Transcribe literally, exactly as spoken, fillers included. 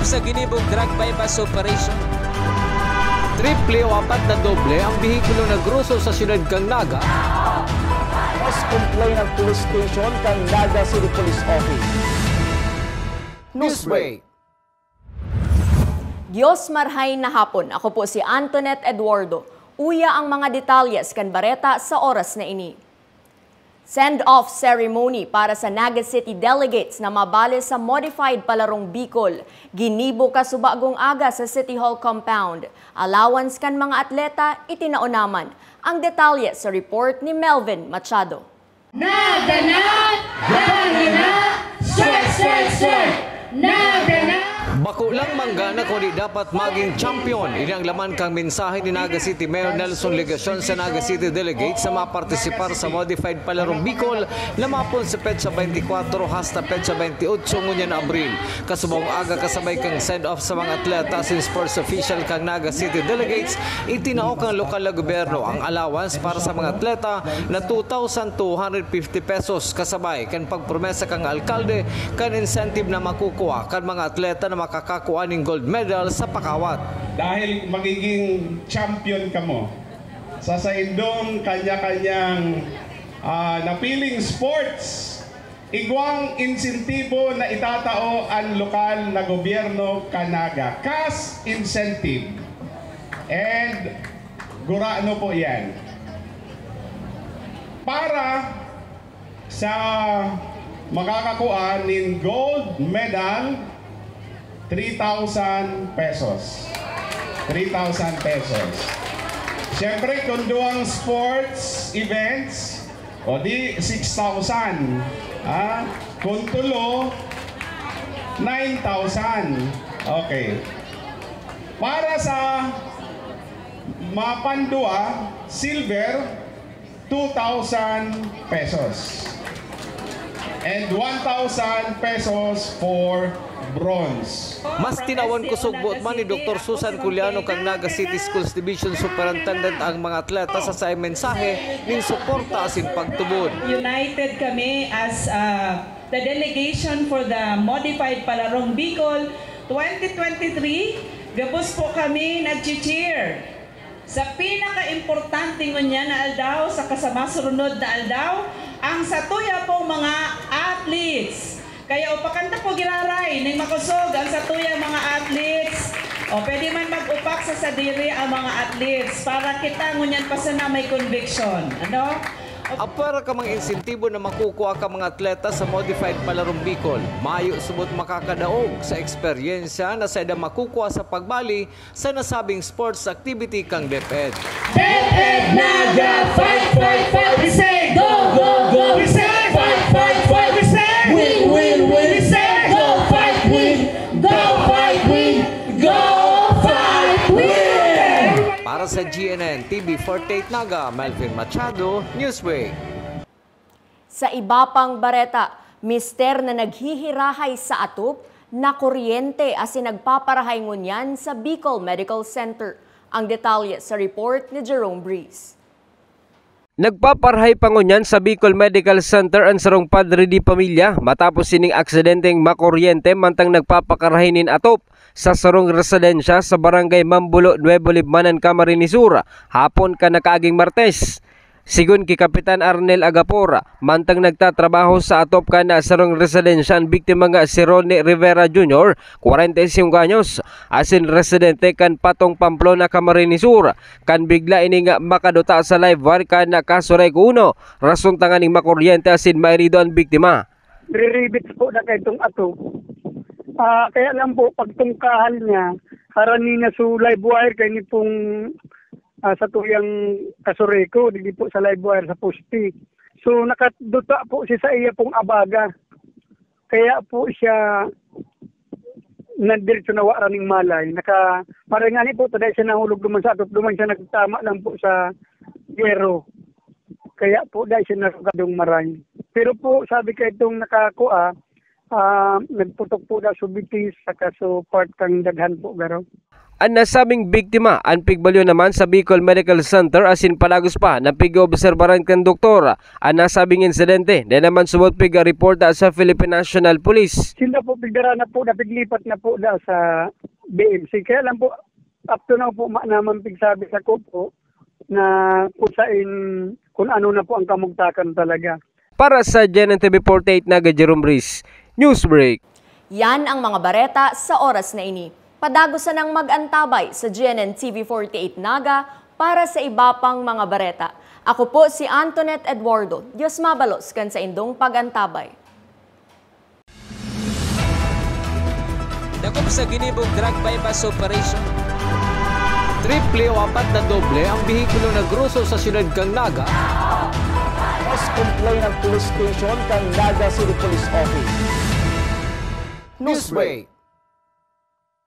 Sa ginibong drug buy-bust operation. Triple o apat na doble ang behikulo na groso sa siyudad kan Naga. Mas complain ang police station kan Naga City Police Office. Newsbreak. Dios marhay na hapon. Ako po si Antoinette Eduardo. Uya ang mga detalyes kan bareta sa oras na ini. Send-off ceremony para sa Naga City delegates na mabali sa Modified Palarong Bicol. Ginibo kasubagong aga sa City Hall compound. Allowance kan mga atleta, itinao naman. Ang detalye sa report ni Melvin Machado. Nagana! Nagana! Strike! Strike! Strike! Nagana! Bako lang manggana kundi dapat maging champion. Ini ang laman kang mensahe ni Naga City Mayor Nelson Legacion sa Naga City Delegates sa mapartisipar sa Modified Palarong Bicol na mapon sa petsa twenty-four hasta petsa twenty-eight ngunyan na Abril. Kasubang aga kasabay kang send-off sa mga atleta asin sports official kang Naga City Delegates, itinao kang lokal na gobyerno ang allowance para sa mga atleta na two thousand two hundred fifty pesos kasabay kan pagpromesa kang alkalde kan incentive na makukua kan mga atleta na makakakua nin gold medal sa pakawat. Dahil magiging champion kamo sa saindong kanya-kanyang ah, napiling sports, igwang insentibo na itatao an lokal na gobyerno kan Naga, cash incentive. And gurano po yan. Para sa makakakua nin gold medal, three thousand pesos. Three thousand pesos. Siyempre, kung duwang sports events, o di six thousand. Ah, kung tulo, nine thousand. Okay. Para sa mapandua, silver, two thousand pesos. And one thousand pesos for bronze. Mas tinawan kusog buot man ni Doktor Susan Culiano kang Naga City Schools Division Superintendent ang mga atleta sa saing mensahe nin suporta asin pagtubod. United kami as uh, the delegation for the Modified Palarong Bicol twenty twenty-three. Gabos po kami nag-cheer. Sa pinakaimportante ngunyan na aldaw, saka sa masurunod na aldaw, ang satuya pong mga athletes. Kaya upakan ta po giraray ning makosog ang satuya mga athletes. O pwede man mag-upak sa sadiri ang mga athletes para kita ngunyan pa sana may conviction. Ano? Apwera ka mga insentibo na makukua ka mga atleta sa Modified Palarong Bicol. Mayo subot makakadaog sa eksperyensya na saida makukua sa pagbali sa nasabing sports activity kang DepEd. DepEd Naga! Fight, fight, fight! We say go, go, go! We say fight, fight, fight! We say win, win, win! We say go, fight, win! Go, fight, win! Go, fight, win! Para sa GNN T V forty-eight Naga, Melvin Machado, Newsweek. Sa iba pang bareta, mister na naghihirahay sa atop, nakuryente asin nagpaparahay ngunyan sa Bicol Medical Center. Ang detalye sa report ni Jerome Breeze. Nagpaparahay pa ngunyan sa Bicol Medical Center an sarong padre de pamilya matapos sining aksidenteng makuryente mantang nagpapakarahay nin atop sa sarong residensya sa Barangay Mambulo, Nuevo Libmanan, Camarines Sur, hapon kan nakaaging Martes. Sigon ki Kapitan Arnel Agapor, mantang nagtatrabaho sa atop kan sarong residensya an biktima nga si Ronnie Rivera Junior, kwarenta y singko anyos, asin residente kan Patong, Pamplona, Camarines Sur, kan bigla ining makaduta sa live wire kan Casoreco uno, rason tanganing makuryente asin mairido an biktima. Nire-rivet po na kaitong atop. Ah, kaya lang po, pagtungkahan niya, harani na so live wire kay ni pong ah, sa tuyang Casoreco, digdi po sa live wire sa poste. So, nakaduta po siya sa iya pong abaga. Kaya po siya nagdiretso na wala ning malay. Naka, maray nga ni po, taday siya nahulog duman sa atop, duman siya nagtama lang po sa yero. Kaya po, dahil siya narugadong maray. Pero po, sabi ka itong nakakua, ah, nagputok po daw so bitis, saka so part kang daghan po, garo. An nasabing biktima, an pigbalyo naman sa Bicol Medical Center asin padagos pa na pig-oobserbaran kan doktor. An nasabing insidente, dai naman subot pig-reporta sa Philippine National Police. Sila po, pigdara na po, napiglipat na po da sa B M C. Kaya lang po, up to now po, ma-, naman pigsabi sa ko po na kung sain, kung ano na po ang kamugtakan talaga. Para sa G N N T V forty-eight Naga, Jerome Reis, Newsbreak. Yan ang mga bareta sa oras na ini. Padagos sanang mag-antabay sa G N N T V forty-eight Naga para sa iba pang mga bareta. Ako po si Antoinette Eduardo. Diyos mabalos kan saindong pag-antabay. Dakop sa ginibong drug buy-bust operation. Triple o apat na doble ang behikulo na groso sa siyudad kan Naga. Mas complain ang police station kan Naga City Police Office. Newsbreak.